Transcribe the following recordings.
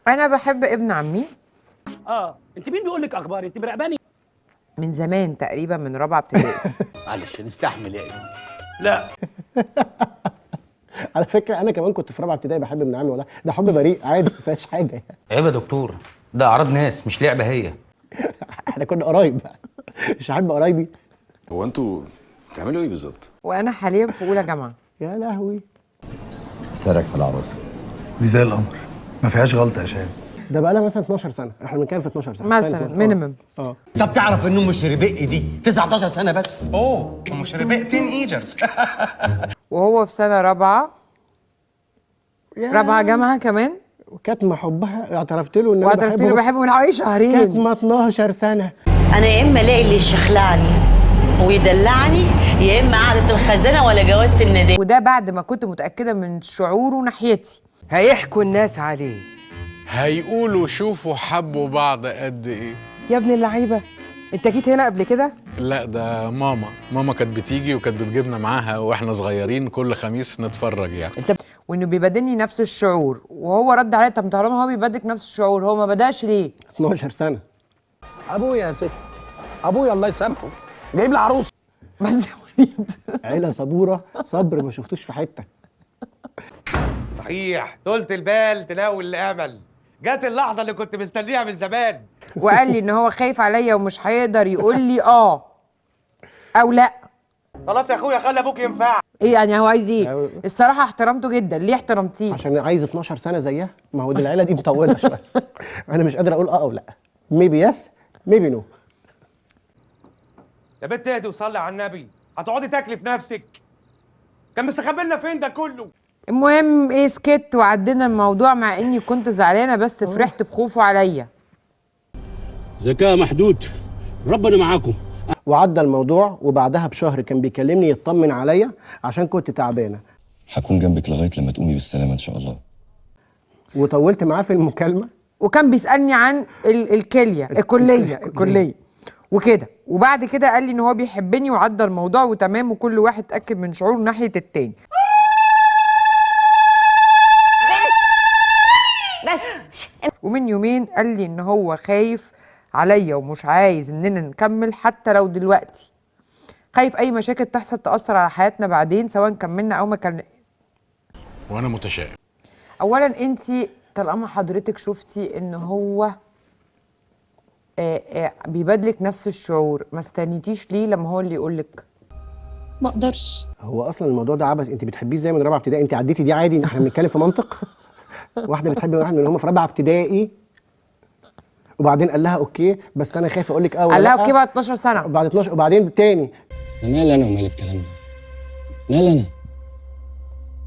انا بحب ابن عمي. انت مين بيقول لك اخبار؟ انت مراقباني من زمان، تقريبا من رابعه ابتدائي. معلش نستحمل يا ابني. لا. على فكرة انا كمان كنت في رابعه ابتدائي بحب ابن عمي، والله ده حب بريء عادي، ما فيهاش حاجة يعني. عيب يا دكتور، ده اعراض ناس مش لعبه هي. احنا كنا قرايب بقى، مش هحب قرايبي؟ هو انتوا بتعملوا ايه بالظبط؟ وانا حاليا في اولى جامعه. يا لهوي. سرك في العروسة. دي زي القمر، ما فيهاش غلطه يا شباب. ده بقى لها مثلا 12 سنة، احنا بنتكلم في 12 سنة مثلا minimum. اه. طب تعرف ان ام شربق دي 19 سنة بس؟ اوه، ام شربق teenagers. وهو في سنة رابعه، رابعه جامعه كمان. كاتمه حبها، اعترفت له ان انا واعترفت له بحبه من حوالي شهرين. كاتمه 12 سنة. انا يا اما الاقي اللي يشخلعني ويدلعني، يا اما قعدة الخزانة ولا جوازه النداء. وده بعد ما كنت متاكدة من شعوره ناحيتي. هيحكوا الناس عليه، هيقولوا شوفوا حبوا بعض قد ايه. يا ابن اللعيبة، انت جيت هنا قبل كده؟ لا ده ماما كانت بتيجي وكانت بتجيبنا معاها واحنا صغيرين كل خميس نتفرج يعني. انت وانه بيبادلني نفس الشعور، وهو رد عليا طب طالما هو بيبادلك نفس الشعور هو ما بداش ليه؟ 12 سنة. ابويا يا ست، ابويا الله يسامحه جايب لي عروس. بس يا وليد عيله صبوره، صبر ما شفتوش في حتة. صحيح، طولة البال تناول الامل. جت اللحظة اللي كنت مستنيها من زمان. وقال لي ان هو خايف عليا ومش هيقدر يقول لي او لا. خلاص يا اخويا، خلي ابوك ينفع. ايه يعني هو عايز ايه؟ الصراحة احترمته جدا. ليه احترمتيه؟ عشان عايز 12 سنة زيها. ما هو دي العيلة دي مطولة شوية. انا مش قادر اقول اه او لا، maybe yes maybe no. يا بنت اهدي وصلي على النبي، هتقعدي تاكلي في نفسك. كان مستخبي لنا فين ده كله؟ المهم ايه، سكت وعدينا الموضوع مع اني كنت زعلانة، بس فرحت بخوفه عليا. ذكاء محدود، ربنا معاكم. وعدى الموضوع، وبعدها بشهر كان بيكلمني يطمن عليا عشان كنت تعبانة. هكون جنبك لغاية لما تقومي بالسلامة ان شاء الله. وطولت معاه في المكالمة. وكان بيسالني عن الكلية، الكلية وكده. وبعد كده قال لي ان هو بيحبني وعدى الموضوع وتمام، وكل واحد اتاكد من شعوره ناحية التاني. بس. ومن يومين قال لي ان هو خايف عليا ومش عايز اننا نكمل حتى لو دلوقتي، خايف اي مشاكل تحصل تاثر على حياتنا بعدين سواء كملنا او ما كملنا. وانا متشائم. اولا انت طالما حضرتك شفتي ان هو بيبادلك نفس الشعور، ما استنيتيش ليه لما هو اللي يقولك؟ ما اقدرش. هو اصلا الموضوع ده عبث، انت بتحبيه زي من رابعه ابتدائي، انت عديتي دي عادي؟ احنا بنتكلم في منطق. واحدة بتحب واحد من هم في رابعه ابتدائي، وبعدين قال لها okay بس انا خايف اقول لك اه ولا قال لها لأ. okay بعد 12 سنة. بعد 12، وبعدين تاني. انا مال انا ومال الكلام ده؟ مال انا؟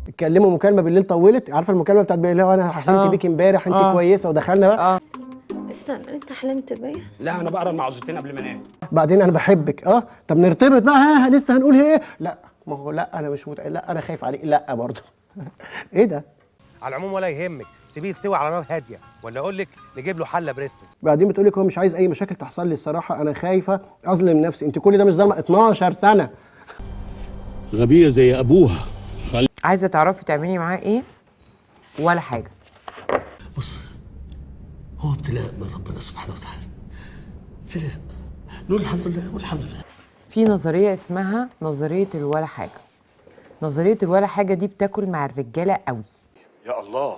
اتكلموا مكالمة بالليل طولت، عارفه المكالمة بتاعت بالليل، انا حلمت بيك امبارح انت كويسة، ودخلنا بقى. استنى، انت حلمت بيا؟ لا انا بقرا المعوذتين قبل ما انام. بعدين انا بحبك، طب نرتبط بقى، ها لسه هنقول ايه؟ لا ما هو لا انا مش لا انا خايف عليك، لا برضه. ايه ده؟ على العموم ولا يهمك، سيبيه يستوي على نار هادية، ولا اقول لك نجيب له حله بريستو. بعدين بتقول لك هو مش عايز اي مشاكل تحصل لي، الصراحة انا خايفة اظلم نفسي. انت كل ده مش ظالمه 12 سنة. غبية زي ابوها. عايزه تعرفي تعملي معاه ايه ولا حاجة؟ بص، هو ابتلاء من ربنا سبحانه وتعالى، ابتلاء، نقول الحمد لله والحمد لله. في نظرية اسمها نظرية الولا حاجة. نظرية الولا حاجة دي بتاكل مع الرجالة قوي. يا الله،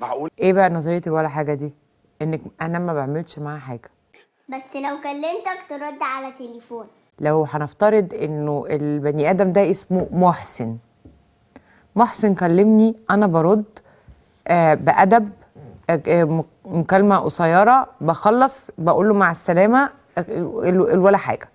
معقول؟ ايه بقى نظرية الولا حاجة دي؟ انك انا ما بعملش معاها حاجة. بس لو كلمتك ترد على تليفون. لو هنفترض انه البني ادم ده اسمه محسن، محسن كلمني انا برد بادب، مكالمة قصيرة بخلص بقول له مع السلامة، الولا حاجة.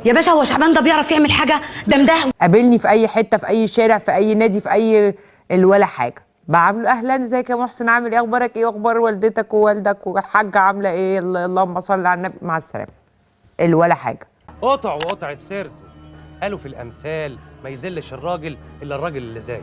يا باشا هو شعبان ده بيعرف يعمل حاجة؟ ده مدهو. قابلني في اي حتة، في اي شارع، في اي نادي، في اي الولا حاجة، بعامله اهلا ازيك يا محسن، عامل ايه، اخبارك ايه، اخبار والدتك ووالدك والحاجة عامله ايه، اللهم صل على النبي، مع السلامة، الولا حاجة. قطع وقطعة سيرته. قالوا في الامثال ما يذلش الراجل الا الراجل اللي زيه.